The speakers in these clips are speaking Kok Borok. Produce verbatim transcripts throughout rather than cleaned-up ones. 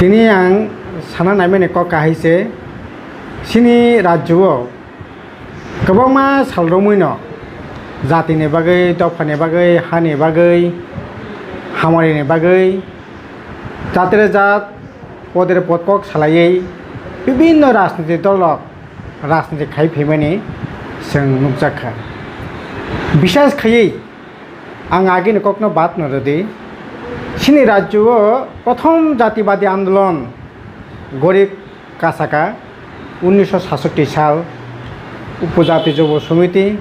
Tini ang sana naimani kok kahai se, chini rajyo o kwbangma sal romwi no jati ni bagwi, dopha ni bagwi, ha ni bagwi, hamari ni bagwi, jatire jat, podere pod kok salaiwi bibinno rajniti dol rok rajniti khai phaimani chwng nukjak kha. Bisas khaiwi ang agini kokno bad no rwdi, chini rajyo o prothom jatibadi andolon gori kasaka unnisho satsatti sal, Upojati Jobo Somiti,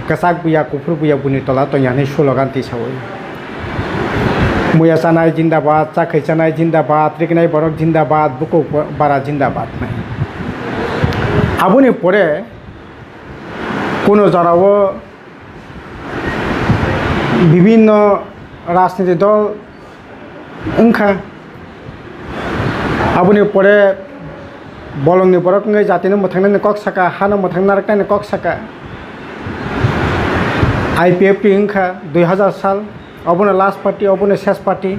Kwchak Buya Kuphur Buya Buni Tola Tongya hwnwi slogan tisawi. Muya chanai jindabad, chakhwi chanai jindabad, riknai borok jindabad, bukhuk bara jindabad hwnwi. Aboni pore kuno jorao bibinno rajniti dol wngkha. Aboni pore bolongni borok wngwi jatino mwthangnani kok saka, hano mwthang narwknani kok saka. I P F T wngkha dui hazar sal, obono last party, obono ses party.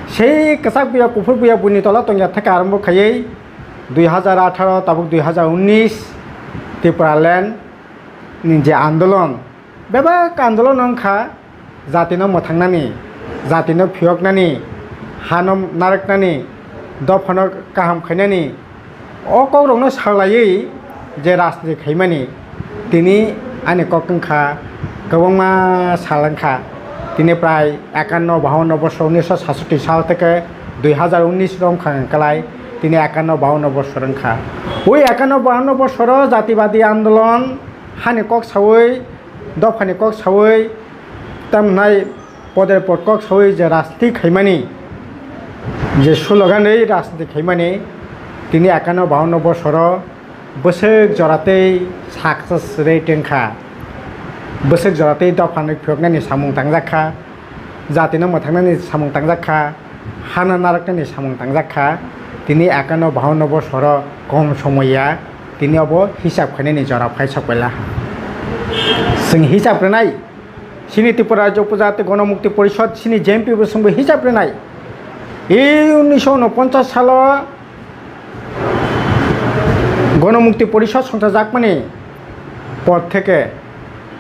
Sei Kwchak Buya Kuphur Buya Buni Tola Tongya theke arombo khaiwi dui hazar atharo tabuk dui hazar unnish Tipraland ni je andolon, bebak andolon wngkha, jatino mwthangnani, jatino phiyoknani, hano narwknani, dophano kaham khainani, o kokrokno salaiwi je rajniti khaimani, tini ani kok wngkha, kwbangma sal wngkha. Tini prai ekanno bahanno bosor, unnisho satsatti sal theke dui hazar unnish rom kha kwlai, tini ekanno bahanno bosor wngkha. Oi ekanno bahanno bosoro jatibadi andolon hani kok sawi, dophani kok sawi, tamhnai podere pod kok sawi je rajniti khaimani, je slogan ri rajniti khaimani, tini ekanno bahanno bosoro bwswk joratwi success rate wngkha, bwswk joratwi dophani phiyoknani samung tangjak kha, jatino mwthangnani samung tangjak kha, hano narwknani samung tangjak kha, tini ekanno bahanno bosoro kom somoya tini obo hisab khainani jora phai sok paila. Chwng hisab rwnai, chini Tripura Rajya Upojati Gonomukti Porishod, chini J M P bo chwngbo hisab rwnai. E unnisho unoponchas salo Gonomukti Porishod songchajakmani por theke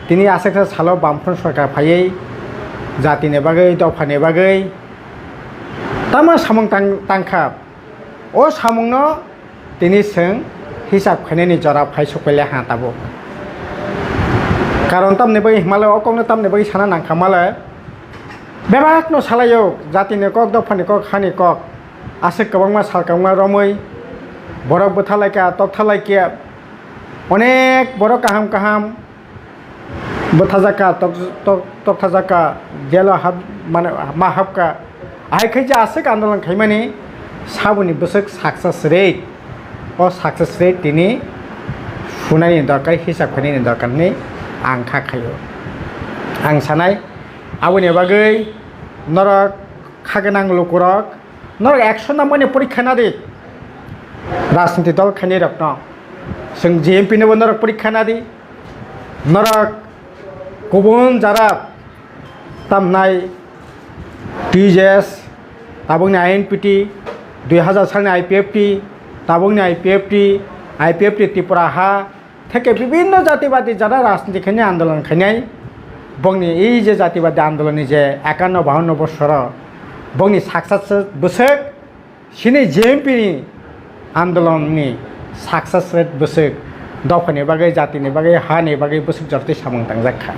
tini aswksa salo Bamfront sorkar phaiwi jatini bagwi, dophani bagwi tama samung tang-, tangkha. O samungno tini chwng hisab khainani jora phai sok paile ha tabuk. Karon tamni bagwi himale o kokno tamni bagwi sana nangkha male. Bebakno salaio, jatini kok, dophani kok, hani kok. Aswk kwbangma sal kwbangma romwi borok bwthalaikha, toktha laikha. Onek borok kaham kaham bwthajak kha, tok-, tok-, tokthajak kha, jail o hap, mane, ma hap kha. Ahai khe je aswk andolon khaimani saboni bwswk success rate, o success rate tini sunani dorkar, hisab khainani dorkar hinwi ang kha khaio. Ang sanai, aboni bagwi norok kha gwnang lukurok, norok action nangmani porikha nadi, rajniti dol khainai rokno, chwng J M P nobo norok porikha nadi. Norok kubun jara tamnai T J S, tabukni I N P T, dui hazar salni I P F T, tabukni I P F T, I P F T Tripura ha, theke bibinno jatibadi jara rajniti khainai, andolon khainai, bongni ei je jatibadi andolonni je ekanno bahanno bosoro bongni success bwswk, chini J M P ni andolon ni success rate bwswk, dophani bagwi, jatini bagwi, hani bagwi bwswk joto twi samung tangjak kha.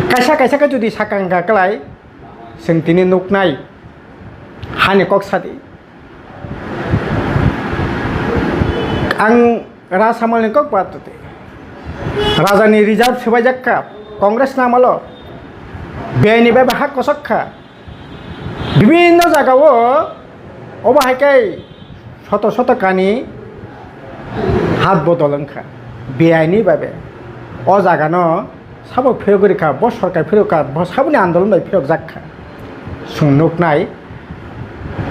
Kaisa kaisa khe jodi sakang kha kwlai, chwng tini nuknai hani kok sadi. Ang Rasamal ni kok ba twi. Raja ni reserve swbaijak kha Congress ni amalo. Bini bai ba hak kosok kha. Bibinno jagao obo hai khe soto soto kani hat bodol wngkha, beaini babe. O jagano sabo phirogwi rikha, bo sorkar phirokha, bo saboni andolon bai phirokjak kha. Chwng nuknai,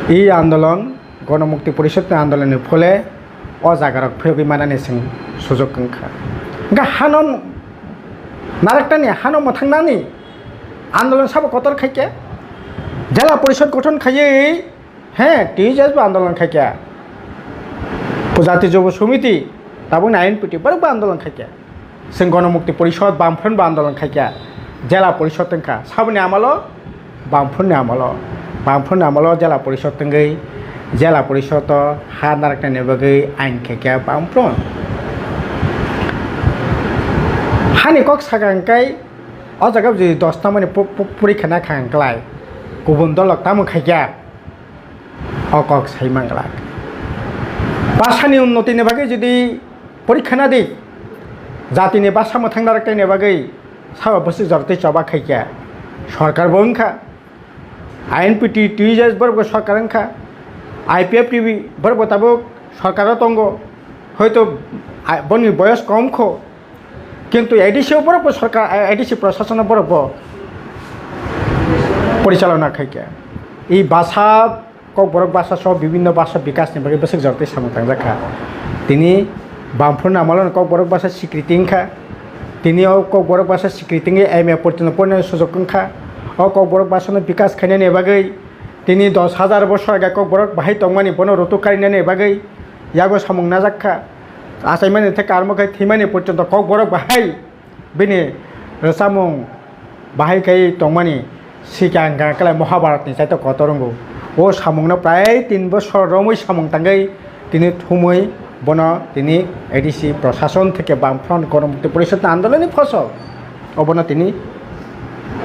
e andolon, Gonomukti Porishod ni andolon ni phole o jaga rok phirogwi manani chwng sujok wngkha. Hwnkhe hano narwknani, hano mwthangnani andolon sabo kotor khaikhe, Jela Porishod gothon khaiwi He, T U J S bo andolon khaikha. Jati Jobo Somiti, tabukni I N P T borok bo andolon khaikha. Chwng Gonomukti Porishod, Bamfront bo andolon khaikha. Jela Porishod wngkha. Saboni amalo, Bamfrontni amalo. Bamfrontni amalo Jela Porishod wngwi, Jela Porishodo ha naraknani bagwi ain khaikha Bamfront. Hani kok sakha hwnkhe, o jaga jodi dosta mani pu-, pu-, porikha nakha hwnkhlai, kubun dolok tamo khaikha? O kok sai manglak. Bwsani unnotini bagwi jodi porikha na di, jatini bwsa mwthang naraknani bagwi sabo bwswk jortwi choba khaikha, sorkar bo wngkha, I N P T, T U J S borok bo sorkar wngkha, I P F T borok bo tabuk sorkaro tongo, hoito a-, boni boyos kom kho, kintu A D C o borok bo sorkar, A D C prosasono borok bo porichalona khaikha. I bwsa, Kokborok bwsa soh bibinno bwsa bikasni bagwi bwswk jortwi samung tangjak kha. Tini Bamfront amolono Kokborok bwsa sikriti wngkha. Tini o Kokborok bwsa sikriti wngwi M A porjonto porinani sujok wngkha. O Kokborok bwsano bikas khainani bagwi tini dos hajar bosor age Kokborok bahai tongmani bono rutuk karinani bagwi yago samung najak kha. Achaimani tei karmo khai thwimani porjonto Kokborok bahai bini rwchapmung bahai khai tongmani sikha hwnkha khe Mahabharatni chaito kotor wngo. O samungno prai tin bosor romwi samung tangwi tini thumwi bono tini A D C prosason theke Bamfront Gonomukti Porishodni andolonni phosol obono tini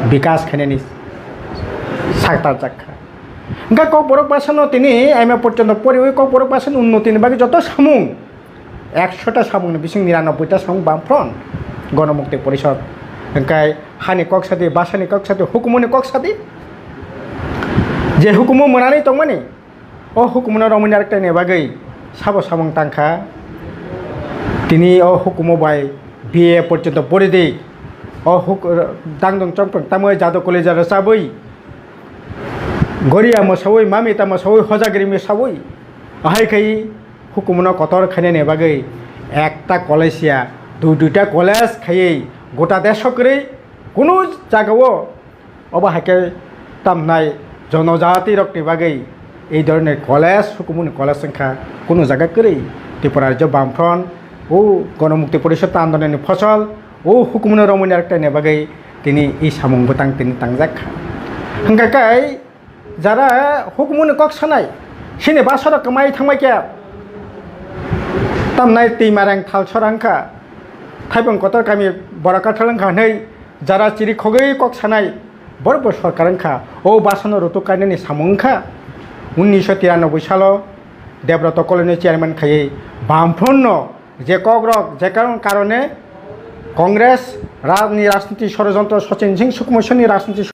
bikas khainani sak tarjak kha. Hwnkhe Kokborok bwsano tini M A porjonto poriwi Kokborok bwsani unnotini bagwi joto samung ekshota samungni bising niranobboi ta samung Bamfront Gonomukti Porishod. Hwnkhe hani kok sadi, bwsani kok sadi, hukumuni kok sadi. Je hukumu mwnani tongmani, o hukumuno romwi naraknani bagwi sabo samung tangkha. Tini o hukumu bai B A porjonto pori di. O huk-, dangdong chongprang tamwi jado koleja rwchabwi, goria mwsawi, mamita mwsawi, hojagri mwsawi, ahai khai hukumuno kotor khainani bagwi ekta college ya, dui duita college khaiwi gota desh kwrwi kunu jagao obo hai khe tamnai jonojati rokni bagwi ei dhoroner college, hukumuni college wngkha kunu jaga kwrwi. Tripura Rajyo Bamfront, o Gonomukti Porishod andolonni phosol, o hukumuno romwi naraknani bagwi tini i samung bwtang tini tangjak kha. Hwnkha khe jara hukumuni kok sanai, sini bwsarok kwmai thangbai khe tamnai Twimarang Thalsora wngkha, Thaibong Kotor kami Borok Kathal wngkha hwnwi jara chiri khogwi kok sanai, borok bo sorkar wngkha, o bwsano rutuk kainani samung wngkha. Unnisho tiranoboi salo Debroto Colony chairman khaiwi Bamfront no je kokrok je karon karone Congress ra-, ni rajniti shorojontro Sachin Singh Sukma Sonni rajniti